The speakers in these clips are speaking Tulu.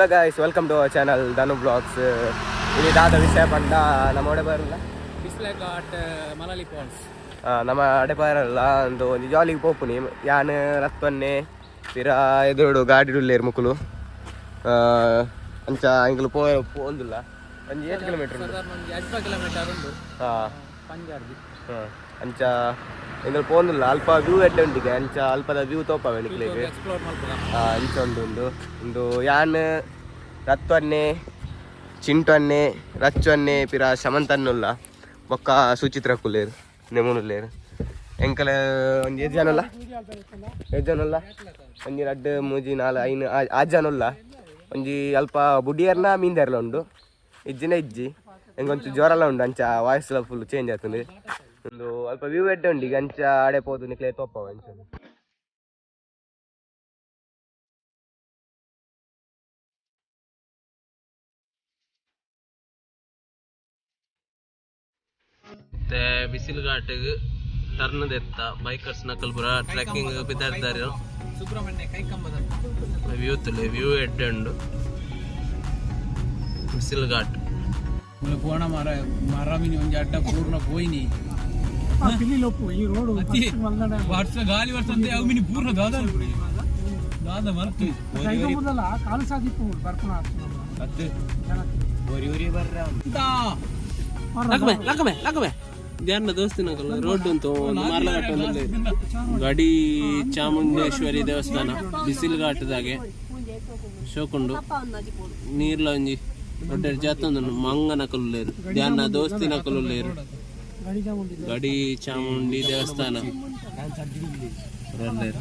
Hello guys, welcome to our channel Dhanu blogs. ಇಲ್ಲಿ ದಾದ ವಿಷಯ ಪಂಡ ನಮ್ಮ ಒಡೆ ಬರಲ್ಲ. ಬಿಸ್ಲ ಘಾಟ್, ಮಲಾಲಿ ಫಾಲ್ಸ್. ನಮ್ಮ ಅಡೆ ಬರಲ್ಲ ಒಂದು ಒಂಜಿ ಜಾಲಿಗೆ ಪೋಪುನಿ. ಯಾನ್ ರತ್ವನ್ನೆ ಪಿರ ಎದುರುಡು ಗಾಡಿ ಉಲ್ಲೇರು ಮುಕುಲು. ಅಂಚ ಎಂಕುಲು ಪೋ ಪೋಂದುಲ್ಲ. ಒಂಜಿ ಏತ್ ಕಿಲೋಮೀಟರ್ ಉಂಡು? ಸಾಧಾರಣ ಒಂದು 50 ಕಿಲೋಮೀಟರ್ ಉಂಡು. ಪಂಜಾರ್ದಿ. ಅಂಚ ಎಂಕುಲು ಪೋಂದುಲ್ಲ. ಅಲ್ಪ ವ್ಯೂ ಎಡ್ಡೆ ಉಂಡಿಗೆ. ಅಂಚ ಅಲ್ಪದ ವ್ಯೂ ತೋಪವೆ ನಿಕ್ಲೆಗ್. ಎಕ್ಸ್ಪ್ಲೋರ್ ಮಲ್ಪುಗ. ಅಂಚ ಉಂಡು ಉಂಡು ಉಂದು. ಯಾನ್ ರತ್ವನ್ನೆ, ಚಿಂಟನ್ನೆ, ರಚ್ಚನ್ನೆ, ಪಿರ ಶಮಂತನ್ನುಲ್ಲ, ಬೊಕ್ಕ ಸುಚಿತ್ರ ಕುಲ್ಲೇರು, ನೆಮುನುಲ್ಲೇರು. ಎಂಕಲ ಒಂಜಿ ಏತ್ ಜನ ಉಲ್ಲ? ಏತ್ ಜನ ಉಲ್ಲ? ಒಂಜಿ ರಡ್ಡ್ ಮೂಜಿ ನಾಲ್ ಐನ್ ಆಜ್ ಜನ ಉಲ್ಲ. ಒಂಜಿ ಅಲ್ಪ ಬುಡಿಯರ್ನ ಮೀಂದೆರ್ಲ ಉಂಡು, ಇಜ್ಜಿನ ಇಜ್ಜಿ. ಎಂಕೊಂಚು ಜ್ವರಲ ಉಂಡು, ಅಂಚ ವಾಯ್ಸ್ ಎಲ್ಲ ಫುಲ್ ಚೇಂಜ್ ಆಗ್ತದೆ. ಒಂದು ಅಲ್ಪ ವ್ಯೂ ಎಡ್ಡೆ ಉಂಡು ಈಗ. ಅಂಚ ಆಡೆ ಪೋದು ನಿಕ್ಲೆ ತೋಪವ ಅಂಚ. ಮತ್ತೆ ಬಿಸಿಲು ಘಾಟಿಗೆ ಟರ್ನ್ ದೆತ್ತ ಬೈಕರ್ಸ್ ನಕಲ್ ಪುರ ಟ್ರೆಕ್ಕಿಂಗ್ ಪಿದಾರ್ದಾರು. ಸುಬ್ರಹ್ಮಣ್ಯ ಕೈಕಂಬದ ವ್ಯೂ ತುಲೆ, ವ್ಯೂ ಎಡ್ಡೆ ಉಂಡು ಬಿಸಿಲು ಘಾಟ್. ಪೋಣ ಮರ ಮರ ಮಿನಿ ಒಂಜಿ ಅಡ್ಡ ಪೂರ್ಣ ಪೋಯಿನಿ. ವರ್ಷ ಗಾಲಿ ವರ್ಷ ಅಂತೆ ಅವು ಮಿನಿ ಪೂರ್ಣ ದಾದ ದಾದ ಮರ್ತು. ಲಕಮೆ ಲಕಮೆ ಲಕಮೆ ಧ್ಯಾನ ದೋಸ್ತಿನಕಲ್ ರೋಡ್ ಉಂಟು ಒಂದು ಮಾರ್ಲಘಟ್ಟ ಒಂದು ಗಡಿ ಚಾಮುಂಡೇಶ್ವರಿ ದೇವಸ್ಥಾನ ಬಿಸಿಲು ಘಾಟದಾಗೆ ಶೋಕುಂಡು. ನೀರ್ಲ ಒಂಜಿ ದೊಡ್ಡ ಜಾತೊಂದು ಮಂಗನ ಕಲ್ಲುಲ್ಲೇರು, ಧ್ಯಾನ ದೋಸ್ತಿನ ಕಲ್ಲುಲ್ಲೇರು. ಗಡಿ ಚಾಮುಂಡಿ ದೇವಸ್ಥಾನ ಉಲ್ಲೇರು.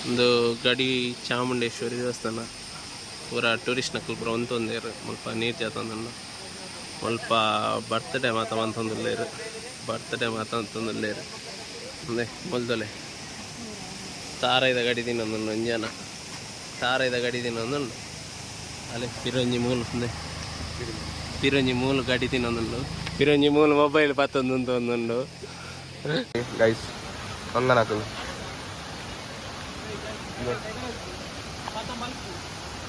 ಒಂದು ಗಡಿ ಚಾಮುಂಡೇಶ್ವರಿ ದೇವಸ್ಥಾನ. ಪೂರ ಟೂರಿಸ್ಟ್ ನಕುಲು ಪೂರ ಉಂತೊಂದೇರು. ಮುಲ್ಪ ನೀರು ಜಾತೊಂದುಂಡು. ಮುಲ್ಪ ಬರ್ತ್ಡೇ ಮಾತ ಮಂತೊಂದುಲ್ಲೆರ್, ಬರ್ತ್ಡೇ ಮಾತ ಮಂತೊಂದುಲ್ಲೆರ್. ಉಂದೆ ಮೊಲ್ದೊಲೆ ತಾರಾಯಿದ ಗಡಿ ತಿನ್ನೊಂದುಂಡು ಒಂಜಿ ಜನ. ತಾರಾಯಿದ ಗಡಿ ತಿನ್ನೊಂದುಂಡು. ಅಲೆ ಪಿರೊಂಜಿ ಮೂಲು, ಉಂದೆ ಪಿರೊಂಜಿ ಮೂಲು ಗಡಿ ತಿನ್ನೊಂದುಂಡು. ಪಿರೊಂಜಿ ಮೂಲು ಮೊಬೈಲ್ ಪತ್ತೊಂದು ಉಂತೊಂದುಂಡು. ಗೈಸ್, ಮಂಗನಕುಲು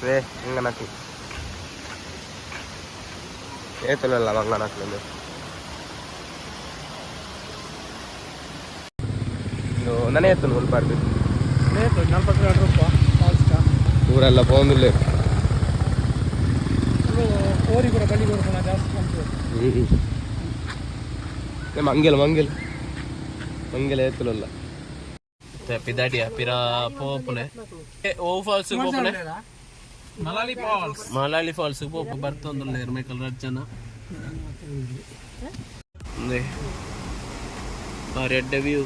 ರೇ ಮಂಗನಕುಲು ಏತುಲಲ್ಲ ಮಂಗನಕುಲು. ಇದು ನನೆ ಎತ್ತುನು ಮುಲ್ಪಾರ್ದು. 42 ರೂಪಾಯಿ ಫಾಲ್ಸ್. ಊರೆಲ್ಲ ಪೋಂದುಲ್ಲೆ. ಕೋರಿ ಕೂಡ ಬಲಿ ಕೊಡ್ಪುನ ಜಾಸ್ತಿ ಬಂತು. ಮಂಗೆಲ್ ಮಂಗೆಲ್ ಮಂಗೆಲ್ ಏತುಲಲ್ಲ. ಪಿದಾಡಿಯ ಪಿರ ಪೋಪುನೆ ಓ ಫಾಲ್ಸ್ ಪೋಪುನೆ. ಮಲಾಲಿ ಫಾಲ್ಸ್. ಮಲಾಲಿ ಫಾಲ್ಸ್ ಪೋಪು ಬರ್ತೊಂದುಲ್ಲೆರ್ ಮೈಕಲ್ ರಡ್ಡ್ ಜನ. ಉಂದೆ ಬಾರಿ ಎಡ್ಡೆ ವ್ಯೂ.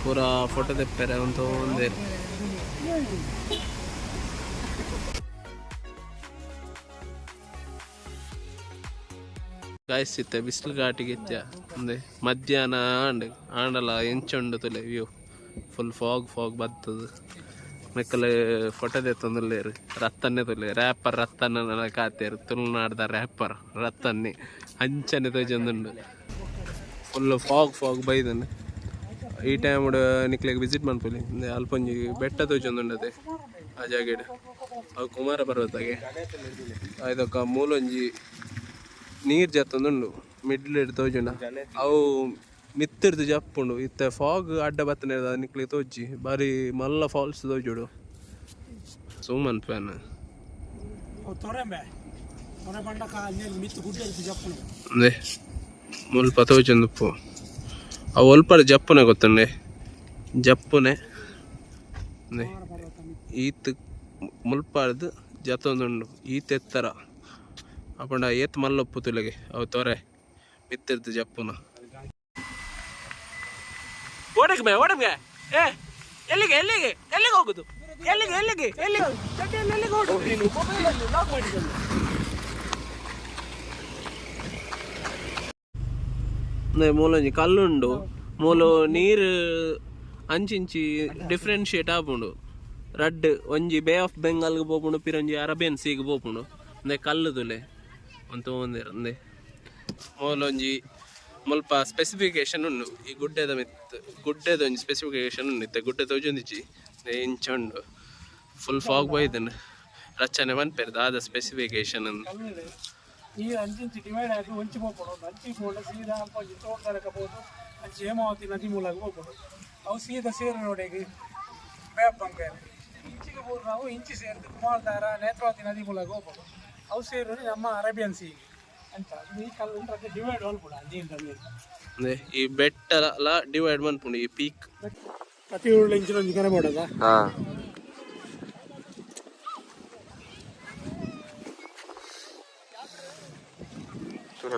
ಪೂರ ಫೋಟೋ ದೆಪ್ಪೆರೆ ಉಂತೊಂದೆರ್. ಗಾಯ್ಸ್, ಇತ್ತೆ ಬಿಸಿಲು ಘಾಟಿಗೆ ಇತ್ಯ. ಉಂದೆ ಮಧ್ಯಾಹ್ನ ಆಂಡ್ ಆಂಡಲ ಎಂಚ ಉಂಡು ತೂಲೆ ವ್ಯೂ. ಫುಲ್ ಫಾಗ್ ಫಾಗ್ ಬತ್ತದು. ಮೆಕ್ಕಲು ಫೋಟೋ ದೆತ್ತೊಂದುಲ್ಲೆರ್. ರತ್ತನ್ನೆ ತೂಲೆ, ರ್ಯಾಪರ್ ರತ್ತನ್ನ ಕಾತೇರ್. ತುಳುನಾಡ್ದ ರ್ಯಾಪರ್ ರತ್ತನ್ನೆ ಅಂಚನೆ ತೋಜೊಂದುಂಡು. ಫುಲ್ ಫಾಗ್ ಫಾಗ್ ಬೈದಂಡು. ಈ ಟೈಮ್ ನಿಕ್ಲೆಗ್ ವಿಸಿಟ್ ಮನ್ಪೊಲಿ. ಉಂದೆ ಅಲ್ಪೊಂಜಿ ಬೆಟ್ಟ ತೋಜೊಂದುಂಡು ಅತೆ ಆ ಜಾಗೆಡ್. ಅವು ಕುಮಾರ ಪರ್ವತಗೆ. ಐದೊಕ ಮೂಲೊಂಜಿ ನೀರ್ ಜತ್ತೊಂದುಂಡು ಮಿಡ್ಲ್ ತೋಜುಂಡ. ಅವು ಮಿತ್ತಿರ್ದು ಜಪ್ಪುಂಡು. ಇತ್ತೆ ಫಾಗ್ ಅಡ್ಡ ಬತ್ತನೆ ನಿಕ್ಲೆಗ್ ತೋಜಿ. ಬಾರಿ ಮಲ್ಲ ಫಾಲ್ಸ್ ತೋಜುಡು. ಸೂಮ್ ಮನ್ಪುವೆ. ತೊರೆಂಬೆ ತೊರೆ ಬಂಡ ಮಿತ್ತು ಗುಡ್ಡೆ ಜಪ್ಪುನು. ಅಂದೆ ಮುಲ್ಪ ತೋಜೊಂದುಪ್ಪು. ಅವು ಒಲ್ಪಡ ಜಪ್ಪುನೆ ಗೊತ್ತುಂಡೆ, ಜಪ್ಪುನೆ. ಅಂದೆ ಈತ್ ಮುಲ್ಪಾರ್ದು ಜತ್ತೊಂದುಂಡು. ಈತ್ ಎತ್ತರ ಅಪಂಡ ಏತ್ ಮಲ್ಲ ಉಪ್ಪು ತುಲೆಗೆ ಅವು ತೊರೆ ಮಿತ್ತಿರ್ದು ಜಪ್ಪುನ. ಓಡಕ್ ಬೇ, ಓಡಕ್. ಏ, ಎಲ್ಲಿಗೆ ಎಲ್ಲಿಗೆ ಎಲ್ಲಿಗೆ ಹೋಗುದು? ಎಲ್ಲಿಗೆ ಎಲ್ಲಿಗೆ ಎಲ್ಲಿಗೆ ಚಡ್ಡಿಯಲ್ಲಿ ಎಲ್ಲಿಗೆ ಹೋಗುದು ನೀನು? ಮೊಬೈಲಲ್ಲಿ ಲಾಕ್ ಮಾಡಿಕೊಂಡು. ಮೂಲೊಂಜಿ ಕಲ್ಲುಂಡು. ಮೂಲು ನೀರು ಅಂಚಿಂಚಿ ಡಿಫ್ರೆನ್ಶಿಯೇಟ್ ಆಪುಂಡು ರಡ್ಡ್. ಒಂಜಿ ಬೇ ಆಫ್ ಬೆಂಗಾಲ್ಗ್ ಪೋಪುಂಡು, ಪಿರೊಂಜಿ ಅರೇಬಿಯನ್ ಸೀಗ್ ಪೋಪುಂಡು. ಅಂದೆ ಕಲ್ಲು ತುಲೆ ಒಂತ ಒಂದೇರು. ಅಂದೆ ಮೂಲೊಂಜಿ ಮುಲ್ಪ ಸ್ಪೆಸಿಫಿಕೇಶನ್ ಉಂಡು. ಈ ಗುಡ್ಡೆದ ಮಿತ್ತ್ ಗುಡ್ಡೆದ ಒಂಜಿ ಸ್ಪೆಸಿಫಿಕೇಶನ್ ಉಂಡು. ಇತ್ತೆ ಗುಡ್ಡೆ ತೋಜೊಂದಿಜ್ಜಿ, ಇಂಚ ಉಂಡು. ಫುಲ್ ಫಾಗ್ ಬೈದುಂಡು. ರಚನೆ ಮನ್ಪೆರ್ ದಾದ ಸ್ಪೆಸಿಫಿಕೇಶನ್. ನೀರು ಅಂಚಿಂಚಿ ಡಿವೈಡ್ ಆಗಿ ಒಂಚಿ ಪೋಪುಂಡು. ಅಂಚಿ ಪೋಂಡ ಸೀದಾ ಅಲ್ಪ ಒಂಜಿ ತೋಟದಲೆಕ ಪೋದು ಅಂಚಿ ಹೇಮಾವತಿ ನದಿ ಮೂಲಕ ಪೋಪುಂಡು. ಅವು ಸೀದಾ ಸೇರು ನೋಡೆಗ್ ಬೇ ಆಫ್ ಬಂಗಾಲ್. ಇಂಚಿಗೆ ಪೂರ ನಾವು ಇಂಚಿ ಸೇರ್ದು ಕುಮಾರಧಾರ ನೇತ್ರಾವತಿ ನದಿ ಮೂಲಕ ಪೋಪುಂಡು. ಅವು ಸೇರುದು ನಮ್ಮ ಅರೇಬಿಯನ್ ಸೀಗೆ. ಅಂಚ ಈ ಕಲ್ಲು ಡಿವೈಡ್ ಮಲ್ಪುಂಡು ಅಂಚಿಂದ ನೀರು. ಈ ಬೆಟ್ಟಲ ಡಿವೈಡ್ ಮನ್ಪುಂಡು ಈ ಪೀಕ್. ಪ್ರತಿ ಊರುಡು ಇಂಚಿನ ಒಂಜಿ ಕೆರೆ ಬೋಡದ. ಹಾ,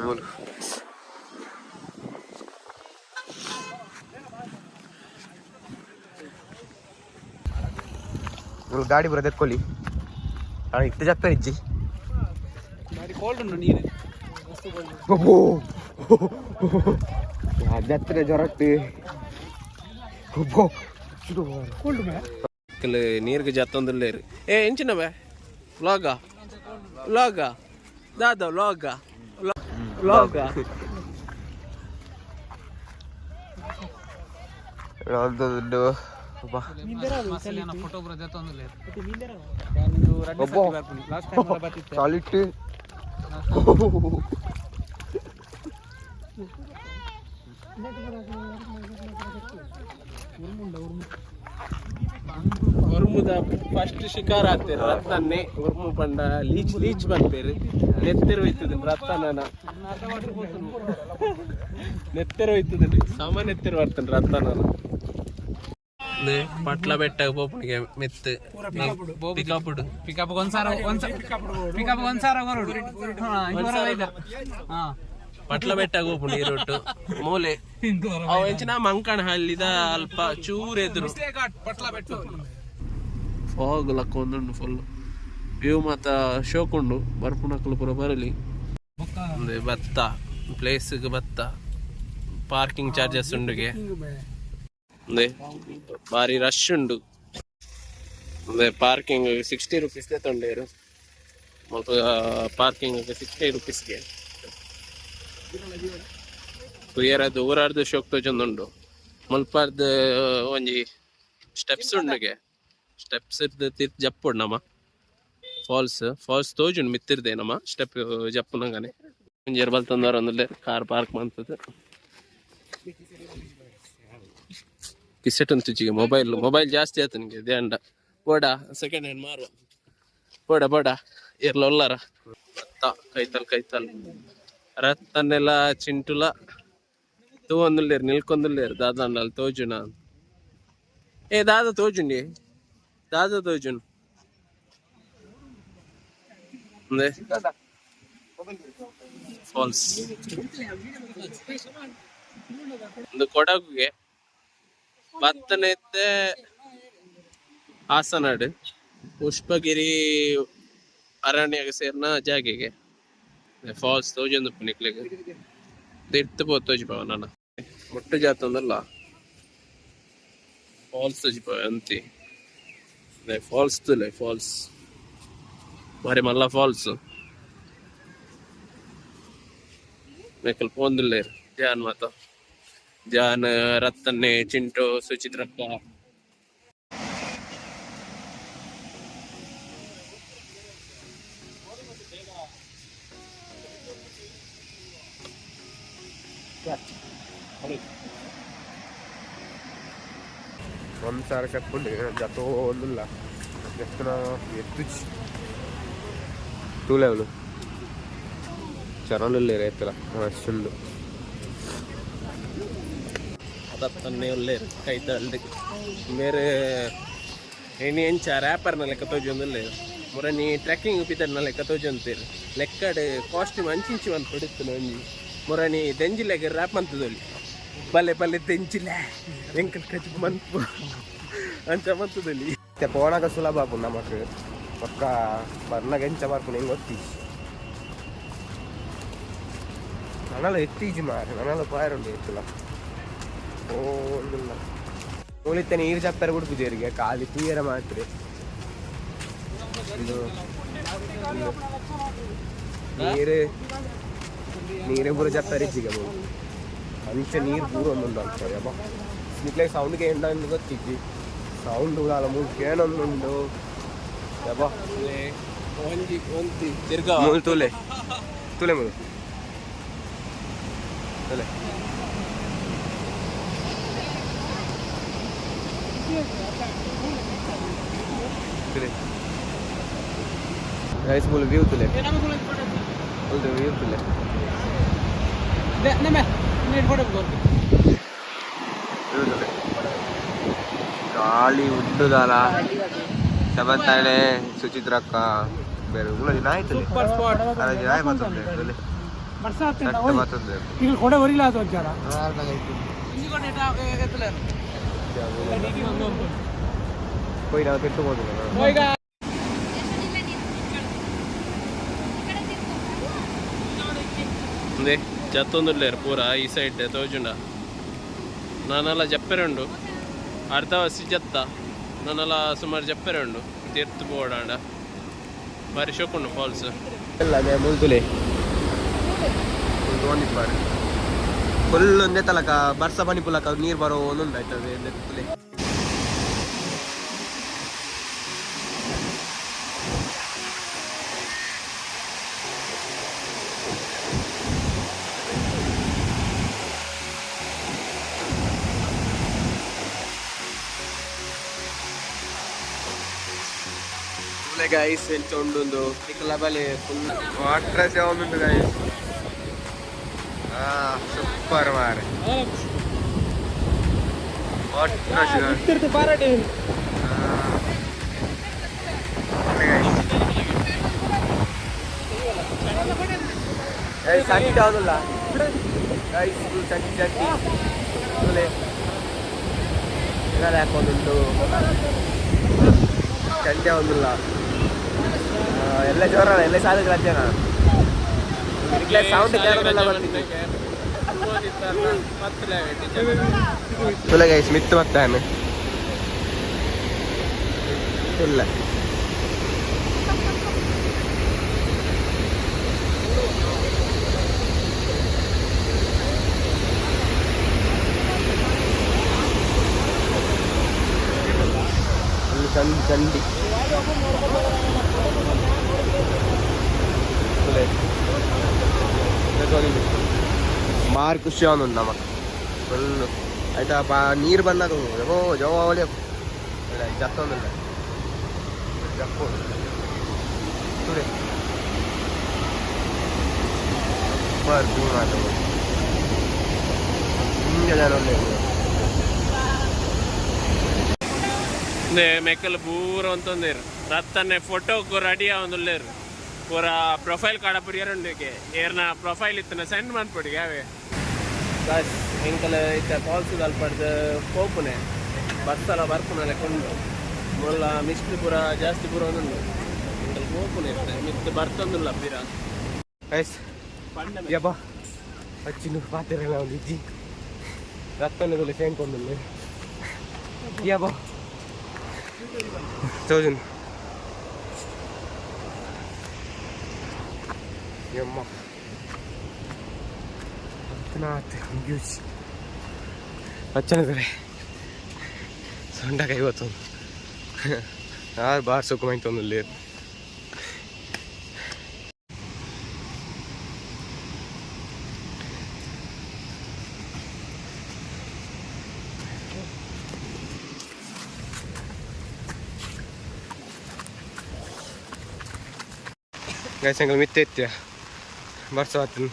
ಮೂಲು ಮೂಲು ಗಾಡಿ ಬರೋದು ಎಕ್ಕೊಲಿ. ಇತ್ತೆ ಜಪ್ಪ ಇಜ್ಜಿ. ಬಾರಿ ಕೋಲ್ಡ್ ಉಂಡು ನೀರು. ಅಬ್ಬೋ, ಜತ್ರೆ ಜ್ವರಟ್ಟು. ಅಬ್ಬೋ. ಕೋಲ್ಡ್ ಮೇ. ನೀರ್ಗೆ ಜತ್ತೊಂದುಲ್ಲೇರು. ಏ, ಎಂಚಿನ ಬೇ ವ್ಲಾಗ? ವ್ಲಾಗ ದಾದ? ವ್ಲಾಗ ವ್ಲಾಗ. ಅಬ್ಬಾ. ಫೋಟೋ ಪೂರ ದೆತ್ತೊಂದುಲ್ಲೇರ್. ಅಬ್ಬೋ. ಲಾಸ್ಟ್ ಟೈಮ್ ಬತ್ತಿತ್ತೆ. ಸಾಲಿಟ್. ಉರ್ಮುದ ಫಸ್ಟ್ ಶಿಕಾರ ಆಗ್ತೇವೆ ರತ್ತನ್ನೇ. ಉರ್ಮು ಪಂಡ ಲೀಚ್, ಲೀಚ್ ಬರ್ಪೇರು. ನೆತ್ತೆರು ಹೋಯ್ತದೆ ರತ್ತನ. ನೆತ್ತೆರು ಹೋಯ್ತದೆ, ಸಮ ನೆತ್ತೆರು ಬರ್ತೇನೆ ರತ್ತನ. ಪಟ್ಲ ಬೆಟ್ಟ ಪೋಪುನಿಗೆ ಮೆತ್ತು ಪಿಕಪ್. ಪಿಕಪ್ ಒಂದ್ಸಾರ, ಪಿಕಪ್ ಒಂದ್ಸಾರ ಬರೋಡು. ಹಾ. ಪಟ್ಲ ಬೆಟ್ಟ ಹೋಪುಂಡು ಈ ರೂಟ್ ಮೂಲೆ. ಅವು ಎಂಚಿನ ಮಂಕಣ ಹಲ್ಲಿದ ಅಲ್ಪ ಚೂರು ಎದುರು. ಪಟ್ಲ ಬೆಟ್ಟ. ಫಾಗ್ ಲಕ್ಕೊಂದುಂಡು. ಫುಲ್ ವ್ಯೂ ಮಾತ ಶೋಕ್ ಉಂಡು. ಬರ್ಪುನಕುಲು ಪೂರ ಬರಲಿ. ಉಂದು ಭತ್ತ ಪ್ಲೇಸ್ಗೆ ಭತ್ತ ಪಾರ್ಕಿಂಗ್ ಚಾರ್ಜಸ್ ಉಂಡುಗೆ. ಉಂದೆ ಬಾರಿ ರಶ್ ಉಂಡು. ಉಂದೆ ಪಾರ್ಕಿಂಗ್ 60 ರುಪೀಸ್ ತೊಂಡೇರು. ಮುಲ್ಪ ಪಾರ್ಕಿಂಗ್ 60 ರುಪೀಸ್ಗೆ. ತೂಯರದು ಊರಾರ್ದು ಶೋಕ್ ತೋಜೊಂದುಂಡು. ಮುಲ್ಪರ್ದು ಒಂಜಿ ಸ್ಟೆಪ್ಸ್ ಉಂಡುಗೆ. ಸ್ಟೆಪ್ಸ್ ಇರ್ದು ತಿರ್ತ್ ಜಪ್ಪೊಡು ನಮ. ಫಾಲ್ಸ್, ಫಾಲ್ಸ್ ತೋಜುಂಡು ಮಿತ್ತಿರ್ದೆ ನಮ ಸ್ಟೆಪ್ ಜಪ್ಪುನಗನೆ. ಒಂಜಿ ಬಲ್ತಂದವರ ಒಂದುಲ್ಲೆ ಕಾರ್ ಪಾರ್ಕ್ ಮಂತದ್ದು. ಕಿಸೆಟ್ ಉಂತುಜಿಗೆ ಮೊಬೈಲ್. ಮೊಬೈಲ್ ಜಾಸ್ತಿ ಆಯ್ತು ನಿಮಗೆ ಧ್ಯಾಂಡ ಬೋಡ. ಸೆಕೆಂಡ್ ಹ್ಯಾಂಡ್ ಮಾರುವ. ಬೋಡ ಬೋಡ ಇರ್ಲ ಒಲ್ಲಾರ. ಭತ್ತ ಕೈತಲ್ ಕೈತಲ್ ರತ್ತನ್ನೆಲ್ಲ ಚಿಂಟುಲ ತೂವೊಂದುಲ್ಲೇರು, ನಿಲ್ಕೊಂದುಲ್ಲೇರು. ದಾದಾಂಡಲ್ ತೋಜುನ? ಏ ದಾದ ತೋಜುಂಡಿ? ದಾದ ತೋಜುಂಡು? ಉಂದೆ ಫಾಲ್ಸ್. ಒಂದು ಕೊಡಗುಗೆ ಬತ್ತನೆತ್ತೆ ಹಾಸನಾಡು ಪುಷ್ಪಗಿರಿ ಅರಣ್ಯಗೆ ಸೇರಿನ ಜಾಗೆಗೆ. ಫಾಲ್ಸ್ ತೋಜೊಂದು ನಿಕ್ಲೆಗ್. ತಿರ್ತು ಪೋ ತೋಜಿಪಾವ ನಾನ. ಮುಟ್ಟು ಜಾತಂದಲ್ಲ ಫಾಲ್ಸ್ ತೋಜಿಪಾವ ಅಂತಿ. ಫಾಲ್ಸ್ ತುಲೆ. ಫಾಲ್ಸ್ ಬಾರಿ ಮಲ್ಲ ಫಾಲ್ಸ್. ಮೇಕಲ್ ಪೋಂದುಲ್ಲೇರು ಧ್ಯಾನ್ ಮಾತ. ಧ್ಯಾನ್, ರತ್ತನ್ನೆ, ಚಿಂಟು, ಸುಚಿತ್ರಕ್ಕ. ಒಂದು ಸಾವಿರ ಸ್ಟೆಪ್ ಉಂಡು. ಜತ್ತೊಂದುಲ್ಲ. ಎತ್ತುನ ಎತ್ತುಜಿ. ತೂಲೆವ್ಲು ಚರನುಲ್ಲೇರು ಎತ್ತಲ ಅಷ್ಟುಂಡು. ರತ್ತನ್ನೆ ಉಲ್ಲೇರು ಕೈತಲ್ದು. ಮೇರೆ ಇನಿ ಎಂಚ ರ್ಯಾಪರ್ನ ಲೆಕ್ಕ ತೋಜೊಂದುಲ್ಲೇರು. ಮುರನಿ ಟ್ರೆಕ್ಕಿಂಗ್ ಪಿತರ್ನ ಲೆಕ್ಕ ತೋಜೊಂತೇರು. ಲೆಕ್ಕಡ್ ಕಾಸ್ಟ್ಯೂಮ್ ಅಂಚಿಂಚಿ ಮನ್ಪೊಡಿತ್ತುನ ಒಂಜಿ. ಮುರನಿ ದೆಂಜಿಲೆಗ್ ರ್ಯಾಪ್ ಮಂತದೊಲಿ. ಬಲ್ಲೆ ಬಲ್ಲೆ ದೆಂಜಿಲೆ ಎಂಕಲ್ ಕಜ್ಜು ಮನ್ಪು ಅಂಚ ಮಂತದೊಲಿ. ಇತ್ತೆ ಪೋನಾಗ ಸುಲಭ ಆಪುಂಡು ನಮಕ್. ಬೊಕ್ಕ ಬರ್ನಾಗ ಎಂಚ ಬರ್ಪುಂಡು ಹೆಂಗೆ ಗೊತ್ತೀಜಿ. ನನಲ ಎತ್ತೀಜಿ ಮಾರೆ. ನನಲ ಪಾಯರುಂಡು ಎತ್ತುಲ. ಓ ಒಂದುಲ್ಲ. ಉಳಿತ ನೀರು ಜಪ್ಪರೆ ಬಿಡ್ಪುಜೇರಿಗೆ. ಖಾಲಿ ತೂಯರ ಮಾತ್ರ. ಇದು ಇದು ನೀರು, ನೀರು ಪೂರ ಜಪ್ಪರೆ ಇಜ್ಜಿಗೆ. ಮೂಲು ಅಂಚ ನೀರು ಪೂರ ಒಂದೊಂದು ಅಲ್ಪ ಯಬ್ಬ ನಿಕ್ಲೆ ಸೌಂಡ್ ಕೇಂಡ ಗೊತ್ತಿಜ್ಜಿ ಸೌಂಡ್ ಉದಾಲ ಮೂಲು ಕೇನೊಂದುಂಡು ಯಬ್ಬ. ಒಂಜಿ ಒಂತಿ ತಿರ್ಗ. ಮೂಲು ತೂಲೆ ತೂಲೆ, ಮೂಲು ತೂಲೆ. ತೂಲೆ ಗೈಸ್, ಮೂಲು ವ್ಯೂ ತೂಲೆ, ಮೂಲು ವ್ಯೂ ತೂಲೆ. ವ್ಯೂ ತೂಲೆ. ಗಾಳಿ ಉಂಡುದಾಲ ಶಬಂತಾಳೆ ಸುಚಿತ್ರಕ್ಕ ಬೇರೆ ಉಲ್ಲ ನಾಯಿ ತೂಲೆ. Super spot. ಅಲ್ಲ, ನಾಯಿ ಮಾತಂದೆ ತೂಲೆ. ಬರ್ಸ ಸಟ್ಟ ಮಾತಂದೆ. ಈಗ ಕೊಡೆ ಹೊರಿಲ್ಲ ಅದು ಒಂಚಾರ. ಹೋಯ್, ನಾವು ತಿರ್ತು ಹೋದಿಲ್ಲ. ಅಂದೆ ಜತ್ತೊಂದುಲ್ಲೇರು ಪೂರ ಈ ಸೈಡ್ ತೋಜುಂಡ. ನಾನೆಲ್ಲ ಜಪ್ಪೆರೆ ಉಂಡು, ಅರ್ಧ ವಸಿ ಜತ್ತ. ನಾನೆಲ್ಲ ಸುಮಾರು ಜಪ್ಪೆರೆ ಉಂಡು ತೀರ್ತು ಬೋಡಾಂಡ. ಬಾರಿ ಶೋಕುಂಡು ಫಾಲ್ಸ್. ಇಲ್ಲ, ಅದೇ ಮುಲ್ತುಲೆ ತಗೊಂಡಿಪ್ಪಾರೆ. ಫುಲ್ ಒಂದೇ ತಲಕ ಬರ್ಸ ಪನಿ ಪುಲಕ ನೀರು ಬರೋ ಒಂದೊಂದು ಆಯ್ತದೆ ತುಲೆ. ತುಲೆ ಗೈಸ್, ಎಂಚ ಉಂಡು ನಿಕಲ ಬಲೆ. ಫುಲ್ ವಾಟರ್ ಸೇವೆ ಉಂಟು ಗೈಸ್. ಸೂಪರ್ ಮಾರೆ, ವಾಟರ್. ಪಾರಾಡಿ. ಚಂಡಿ ಆಗುಲ್ಲ ಗೈಸ್, ಚಂಡಿ ಚಂಡಿ. ತುಲೆ ಹಾಕೊಂದುಂಟು, ಚಂಡಿ ಒಂದಿಲ್ಲ. ಎಲ್ಲ ಜೋರಲ್ಲ, ಎಲ್ಲ ಸಾಲಿಗೆ ರಜೆನಾ? ಸೌಂಡ್ ಕೇಳೋದೆಲ್ಲ ಬರ್ತಿದೆ. ತುಲೆ ಗೈಸ್, ಮಿತ್ತು ಬರ್ತಾನೆ ಇಲ್ಲ. ಫುಲ್ ಚಂಡಿ ಚಂಡಿ. ತುಲೆ ಬಾರಿ ಖುಷಿ ಅವನು ನಮಕ್ ಫುಲ್. ಆಯ್ತಾ ಬಾ, ನೀರು ಬಂದಾಗ ಓ ಜವಾವಳಿ ಜತ್ತೊಂದಿಲ್ಲ. ಜಪ್ಪು ತುರೆ ಸೂಪರ್ ವ್ಯೂ ಮಾತ್ರ. ಹಿಂಗೆ ಜನ ಉಲ್ಲೆರ್. ಮೆಕ್ಕಲು ಪೂರ ಅಂತಂದೇರು. ರತ್ತನೆ ಫೋಟೋకు ರೆಡಿ ಆವೊಂದುಲ್ಲೇರು ಪೂರ. ಪ್ರೊಫೈಲ್ ಕಾರ್ಡ್ ಪುರಿಯರುಂಡುಗೆ ಏರ್ನ ಪ್ರೊಫೈಲ್ ಇತ್ತನ ಸೆಂಡ್ ಮನ್ಪೊಡಿಗೆ ಅವೇ. ಬಸ್ ಎಂಕಲ ಇತ್ತ ಫಾಲ್ಸ್ ಅಲ್ಪಡ್ದು ಪೋಪುನೆ. ಬಸ್ಸಲ ಬರ್ಪುನಲೆ ಕೊಂಡು ಮುಲ್ಲ ಮಿಸ್ಟ್ ಪೂರ ಜಾಸ್ತಿ ಪೂರ ಒಂದುಂಡು. ಎಂಕಲ್ ಪೋಪುನೆ ಇತ್ತೆ ಮಿತ್ತು ಬರ್ತೊಂದುಲ್ಲ ಪಿರ. ಗೈಸ್, ಯಬ್ಬ, ಅಚ್ಚಿನ ಪಾತೆರೆಲ್ಲ ಒಂದು ಇಜ್ಜಿ. ರತ್ತನೆ ತುಲೆ ಸೇಂಕೊಂದುಲ್ಲೆ. ಯಬ್ಬ, ತೋಜುನ್ ಯಮ್ಮ ಅತ್ತನಾತ್ ಮುಗಿಯುಚಿ. ಅಚ್ಚನ ತುಲೆ ಸೊಂಡ ಕೈ ಬತ್ತೊಂದು. ಯಾರು ಬಾರ್ ಸುಖ ಮೈತೊಂದುಲ್ಲೇರು. ಗೈಸ್, ಎಂಕಲ್ ಮಿತ್ತೆ ಇತ್ಯ ಬರ್ಸ ಆತನ್.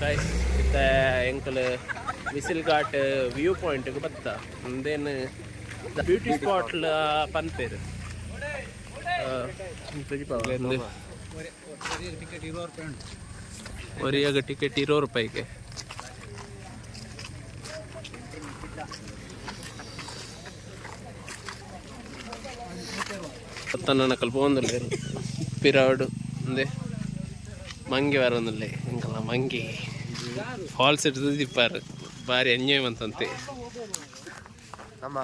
ಗೈಸ್, ಇತ್ತೆ ಎಂಕಲ್ ಬಿಸಿಲ್ ಘಾಟ್ ವ್ಯೂ ಪಾಯಿಂಟ್ಗೆ ಬತ್ತ. ಉಂದೇನು ಬ್ಯೂಟಿ ಸ್ಪಾಟ್ ಪನ್ಪೇರು. ಒರಿಯಾಗ ಟಿಕೆಟ್ 20 ರೂಪಾಯಿಗೆ. ನನ್ನ ಪೋಂದುಲ್ಲೇರು ಪಿರಾಡು. ಅಂದೆ ಮಂಗಿ ಬರೋದಿಲ್ಲ ಎಂಕಲ್ಲ ಮಂಗಿ. ಫಾಲ್ಸ್ ಇಡ್ದು ದಿಪ್ಪಾರು ಬಾರಿ ಎಂಜಾಯ್ ಮಂತಂತೆ. ನಮ್ಮ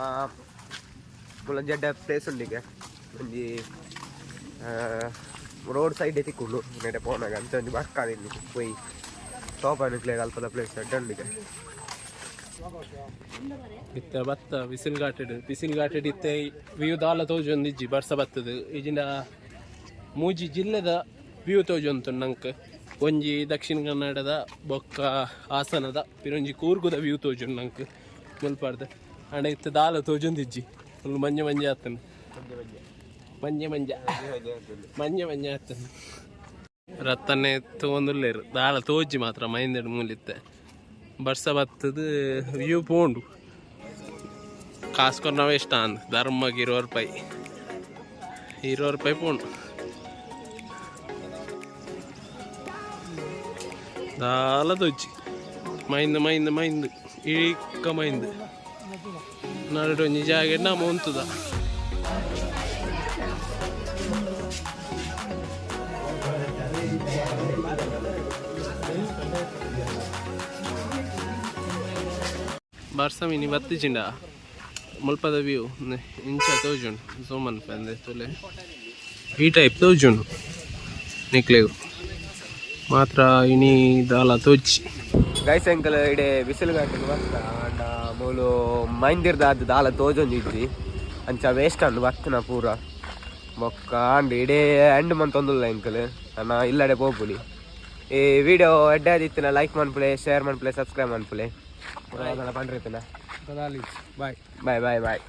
ಮುಲಂಜಡ್ಡ ಪ್ಲೇಸ್ ಉಂಡಿಗೆ ಒಂಜಿ ರೋಡ್ ಸೈಡ್ ತಿಕ್ಕುಂಡು. ನೆಡೆ ಪೋನಾಗ ಅಂಚ ಒಂಜಿ ಬರ್ಕಾದಿಲ್ಲಿ ಪೋಯಿ ತೋಪನು ಕ್ಲೇರ್ ಅಲ್ಪದ ಪ್ಲೇಸ್ ಎಡ್ಡೆ ಉಂಡಿಗೆ. ಇತ್ತೆ ಬತ್ತ ಬಿಸಿಲು ಘಾಟೆಡ್, ಬಿಸಿಲು ಘಾಟೆಡ್ ಇತ್ತೆ ವ್ಯೂ ದಾಲ ತೋಜೊಂದಿಜ್ಜಿ. ಬರ್ಸ ಬತ್ತದು ಇಜಿಂಡ ಮೂಜಿ ಜಿಲ್ಲೆದ ವ್ಯೂ ತೋಜೊಂತು ನಂಕ್. ಒಂಜಿ ದಕ್ಷಿಣ ಕನ್ನಡದ, ಬೊಕ್ಕ ಹಾಸನದ, ಪಿರೊಂಜಿ ಕೂರ್ಗುದ ವ್ಯೂ ತೋಜುಂಡು ನಂಕ್ ಮುಲ್ಪಾರ್ದು. ಆಂಡ ಇತ್ತೆ ದಾಲ ತೋಜೊಂದಿಜ್ಜಿ. ಫುಲ್ ಮಂಜೆ ಮಂಜೆ ಆತನ, ಮಂಜೆ ಮಂಜೆ ಮಂಜೆ ಮಂಜೆ ಆತನ. ರತ್ತನೆ ತೂವೊಂದುಲ್ಲೆರ್, ದಾಲ ತೋಜಿ ಮಾತ್ರ ಮೈಂದೆಡ್. ಮೂಲಿತ್ತೆ ಬರ್ಸ ಬತ್ತದು ವ್ಯೂ ಪೋಂಡು. ಕಾಸು ಕೊರ್ನವೇ ಇಷ್ಟ ಅಂದ್ ಧರ್ಮಗೆ 20 ರೂಪಾಯಿ, 20 ರೂಪಾಯಿ ಪೋಂಡು. ದಾಲ ತೋಜಿ. ಮೈಂದ್ ಮೈಂದ್ ಮೈಂದ್ ಇಳಿಕ ಮೈಂದ್ ನಡುಟು ಒಂಜಿ ಜಾಗೆ ನಮ ಉಂತುದ. ಬರ್ಸ ಮಿನಿ ಬತ್ತಿಜಿಂಡ ಮುಲ್ಪದ ವ್ಯೂ ಇಂಚ ತೋಜುಂಡು. ಝೂಮ್ ಅನ್ಪಂದೆ ತೂಲೆ, ಈ ಟೈಪ್ ತೋಜುಂಡು ನಿಕ್ಲೆಗ್ ಮಾತ್ರ. ಇನಿ ದಾಲ ತೋಜಿ. ಗೈಸ್, ಎಂಕಲ್ ಇಡೆ ಬಿಸಿಲು ಘಾಟಿಗೆ ಬತ್ತ. ಆಂಡ ಮೂಲು ಮೈಂದಿರ್ದಾದ್ ದಾಲ ತೋಜೊಂದಿಜ್ಜಿ. ಅಂಚ ವೇಸ್ಟ್ ಅಂದ್ ಬತ್ತನ ಪೂರ. ಬೊಕ್ಕ ಅಂಡ್ ಇಡೇ ಎಂಡ್ ಮಂತೊಂದುಲ್ಲ ಎಂಕಲ್. ನನ ಇಲ್ಲಡೆ ಪೋಪುನಿ. ಈ ವಿಡಿಯೋ ಎಡ್ಡೆ ಆದಿತ್ತಿನ ಲೈಕ್ ಮನ್ಪುಲೆ, ಶೇರ್ ಮನ್ಪುಲೆ, ಸಬ್ಸ್ಕ್ರೈಬ್ ಮನ್ಪುಲೆ. ಪಂಡ್ರಿತ್ತಿನ. ಬಾಯ್. Bye bye boy.